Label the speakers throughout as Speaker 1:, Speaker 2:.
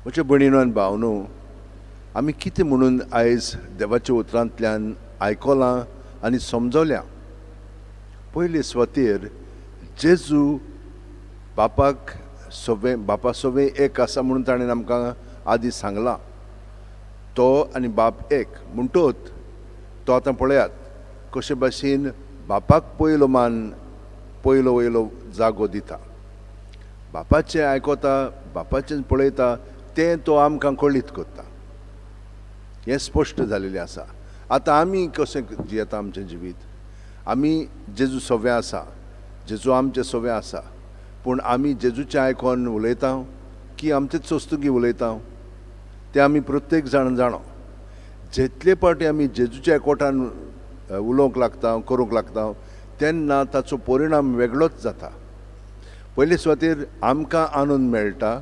Speaker 1: म्हज्या भयणीनो आनी भावनो, आमी कितें म्हणून आयज देवाच्या उतरांतल्यान आयकलां आनी समजल्या? पयले सुवातेर जेजू बापाक सवें, बापा सवें एक आसा म्हणून ताणें आमकां आदीं सांगलां. तो आनी बाप एक म्हणटोच तो आतां पळयात कशे भाशेन बापाक पयलो मान, पयलो वयलो जागो दिता. बापाचें आयकता, बापाचें पळयता, तें तो आमकां कळीत करता. हें स्पश्ट जालेलें आसा. आतां आमी कशें जियेता आमचें जिवीत? आमी जेजू सवें आसा, जेजू आमचें सवें आसा, पूण आमी जेजूचें आयकोन उलयता की आमचेच वस्तुगी उलयता तें आमी प्रत्येक जाण जाणो. जितले पावटी आमी जेजूच्या एकवटान उलोवंक लागता, करूंक लागता, तेन्ना ताचो परिणाम वेगळोच जाता. पयले सुवातेर आमकां आनंद मेळटा,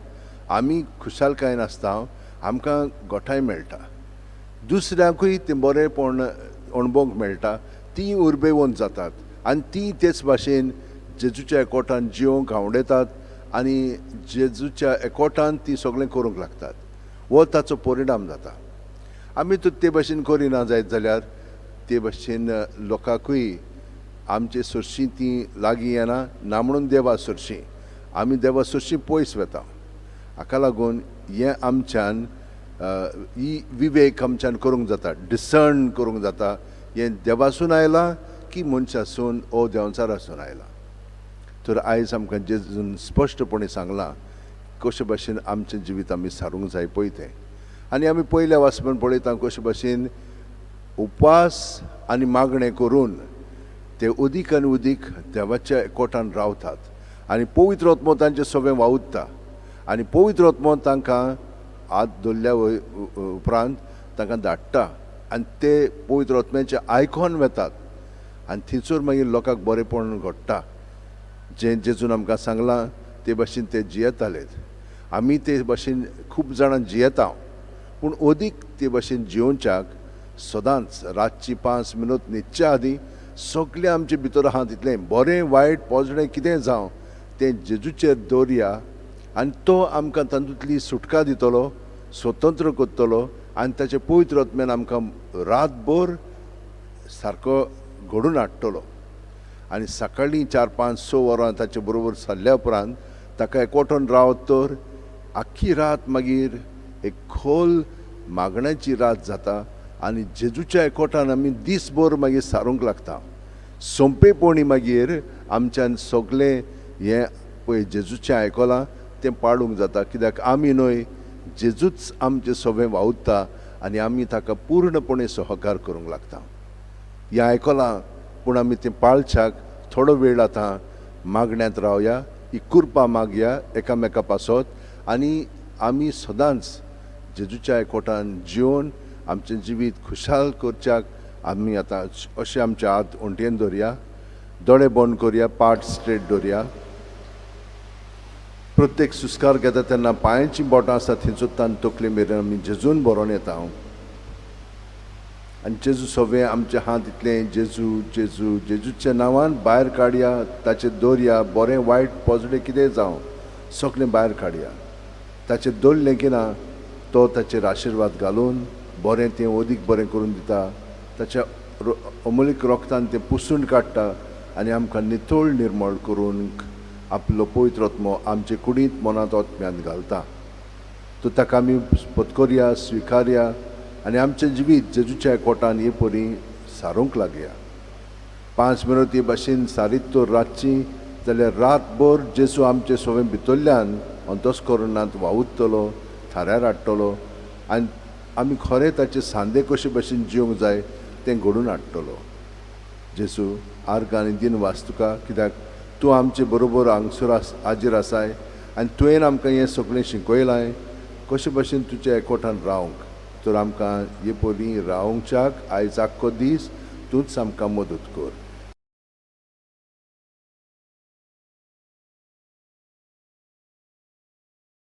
Speaker 1: आमी खुशालकायेन आसता, आमकां गोठाय मेळटा, दुसऱ्यांकूय तें बरेंपण अणभवंक मेळटा, तीं उर्बेवंत जातात आनी तीं तेच भाशेन जेजूच्या एकवटान जिवंक आवडटात आनी जेजूच्या एकवटान तीं सगळें करूंक लागतात. हो ताचो परिणाम जाता. आमी तर ते भाशेन करिना जायत जाल्यार ते भाशेन लोकांकूय आमचे सरशीं तीं लागीं येना ना म्हणून देवा सरशीं आमी देवा सरशीं पयस वता. हाका लागून हें आमच्यान ही विवेक आमच्यान करूंक जाता, डिसर्न करूंक जाता, हें देवासून आयलां की मनशासून ओ देंवचारासून आयलां. तर आयज आमकां जेजून स्पश्टपणी सांगलां कशे भाशेन आमचें जिवीत आमी सारूंक जाय पळय तें. आनी आमी पयल्या वाचपान पळयता कशे भाशेन उपास आनी मागणें करून ते अदीक आनी अदीक देवाच्या एकवटान रावतात आनी पवित्र आत्मो तांचें सगळें वावुरता आनी पवित्र आत्मो तांकां हात धरल्या उपरांत तांकां धाडटा आनी ते पवित्र आत्म्याचें आयकोन वेतात आनी थंयसर मागीर लोकांक बरेंपण घडटा. जें जेजून आमकां सांगलां ते भाशेन ते जियेताले. आमी ते भाशेन खूब जाणां जियेता, पूण अदीक ते भाशेन जियोवच्याक सदांच रातची 5 मिनट न्हिदच्या आदीं सगळें आमचे भितर आहा तितलें बरें वायट पोजडें कितें जावं तें जेजूचेर दवरया आनी तो आमकां तातूंतली सुटका दितलो, स्वतंत्र करतलो आनी ताचे पवित्र आत्म्यान आमकां रातभर सारको घडून हाडटलो. आनी सकाळीं 4, 5, 6 वरां ताचे बरोबर सरल्या उपरांत ताका एकवटून रावत तर आख्खी रात मागीर एक खोल मागण्याची रात जाता आनी जेजूच्या एकवटान आमी दीसभर मागीर सारूंक लागता. सोंपेपणी मागीर आमच्यान सगळें हें पळय जेजूचें आयकलां तें पाळूंक जाता, कित्याक आमी न्हय जेजूच आमचें सगळें वावुरता आनी आमी ताका पूर्णपणे सहकार करूंक लागता. हें आयकलां पूण आमी तें पाळच्याक थोडो वेळ आतां मागण्यांत रावया, ही कृपा मागया एकामेका पासत आनी आमी सदांच जेजूच्या एकवटान जिवन आमचें जिवीत खुशाल करच्याक आमी आतां अशें आमचे हात ओंटयेन दवरया, दोळे बंद करया, पाट स्ट्रेट दवरया. प्रत्येक सुस्कार घेता तेन्ना पांयांचीं बोटां आसा थंयसर तकले मेरेन आमी जेजून भरोन येता आनी जेजू सगळें आमचे हात इतलें जेजू जेजू जेजूच्या नांवान भायर काडया, ताचेर दवरया, बरें वायट पोजडें कितें जावं सगळें भायर काडया. ताचेर दवरलें की ना तो ताचेर आशिर्वाद घालून बरें तें अदीक बरें करून दिता, ताच्या अमूल्य रोगतान तें पुसून काडटा आनी आमकां नितळ निर्मळ करून आपलो पवित्र आत्मो आमचे कुडींत मनांत आत्म्यांत घालता. तर ताका आमी पत्करया, स्विकारया आनी आमचें जिवीत जेजूच्या एकवटान हे परी सारूंक लागया. 5 मिनट हे भाशेन सारीत तर रातची जाल्यार रातभर जेजू आमचे सगळें भितरल्यान अंतस्करणांत वावुरतलो, थाऱ्यार हाडटलो आनी आमी खरें ताचे सांदे कशे भाशेन जिवंक जाय तें घडून हाडटलो. जेजू आर्गां आनी दिन वास तुका, कित्याक तूं आमचे बरोबर हांगसर हाजीर आसाय आनी तुवें आमकां हें सगळें शिकयलां कशे भाशेन तुज्या एकवटान रावंक. तर आमकां हे परी रावंकच्याक आयज आख्खो दीस तूंच आमकां मदत कर.